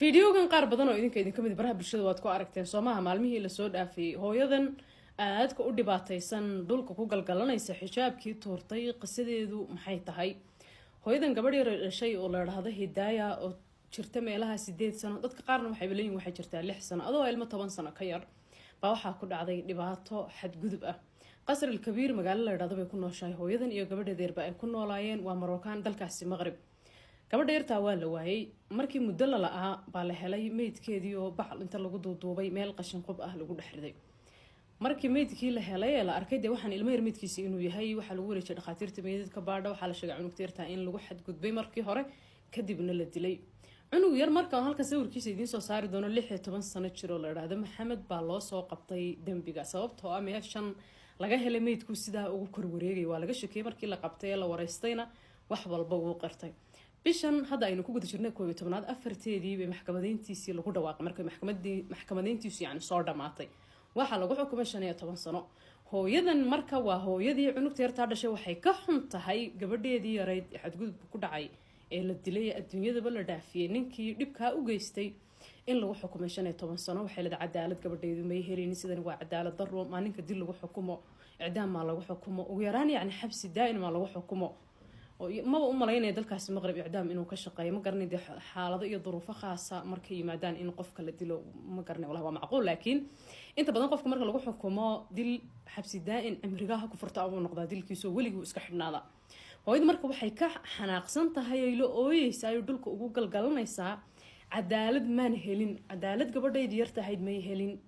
Fideogan qaar badan oo idinka idinka mid baraha bulshada waad ku aragteen, soomaha? Maalmihii lasoo dhaafiyey, hooyadan aadka u dhibaataysan, dhulka ku galgalanaysa, xijaabkii tuurtay, qisadeedu maxay tahay? Hooyadan gabadh yar dhashay oo la dhahdo Hidaaya, oo jirta meelaha 8 sano, dadka qaarna waxayba leeyihin waxay jirtaa 6 sano, adoo ilmo 10 sano ka yar baa waxaa ku dhacday dhibaato xadgudub ah. Qasr al Kabiir magaalo la dhahdo bay ku nooshahay hooyadan iyo gabadheedeerba ay ku noolaayeen. Waa Marookaan, dalkaasi Maqrib. Gabadha yartaa waa la waayey. Markii muddo la la-aa baa la helay meydkeedii oo bacal inta lagu duuduubay meel qashin qub ah lagu dhex riday. Markii meydkii la helay ee la arkay, dee waxaan ilmo yar meydkiisi inuu yahay, waxaa lagu wareejiyay dhakhaatiirta meydadka baadha. Waxaa la sheegay cunugta yartaa in lagu xadgudbay markii hore, kadibna la dilay. Cunug yar markaan halkan sawirkiisa idiin soo saari doono, 16 sano jiroo la idhaahdo Maxamed, baa loo soo qabtay dembiga, sababtoo ah meeshan laga helay meydku sidaa ugu kor wareegay waa laga shakiyey. Markii la qabtay ee la wareystayna, wax walba wuu qirtay. Bishan hadda aynu ku guda jirnay 11aad 4teedii bay maxkamadeyntiisii lagu dhawaaqay. Markay maxkamadeyntiisu yani soo dhamaatay, waxaa lagu xukumay 15 sano. Hooyadan marka waa hooyadii cunugta yartaa dhashay. Waxay ka xun tahay gabadheedii yarayd ee xadgudubka ku dhacay ee la dilay, adduunyadaba la dhaafiyey, ninkii dhibkaa u geystay in lagu xukumay 15 sano. Waxay leedahay cadaalad gabadheedu may helin, sidan waa cadaalad daro. Maa ninka dil lagu xukumo, icdaam maa lagu xukumo, ugu yaraan yacni xabsi daa'in maa lagu xukumo. Maba u malaynaya dalkaasi Maqrib icdaam inuu ka shaqeeyo, ma garanay. Dee xaalado iyo duruufo khaasa markay yimaadaan in qofka la dilo, ma garanay, wallahi waa macquul. Laakiin inta badan qofka marka lagu xukumo dil, xabsi daa'in cimrigaha ku furta abuu noqdaa dilkiisoo weliguu iska xidhnaada. Hooyada marka waxay ka xanaaqsan tahay ay la ooyeysaa ay dhulka ugu galgalanaysaa: cadaalad maan helin, cadaalad gabadhaydi yartahayd may helin.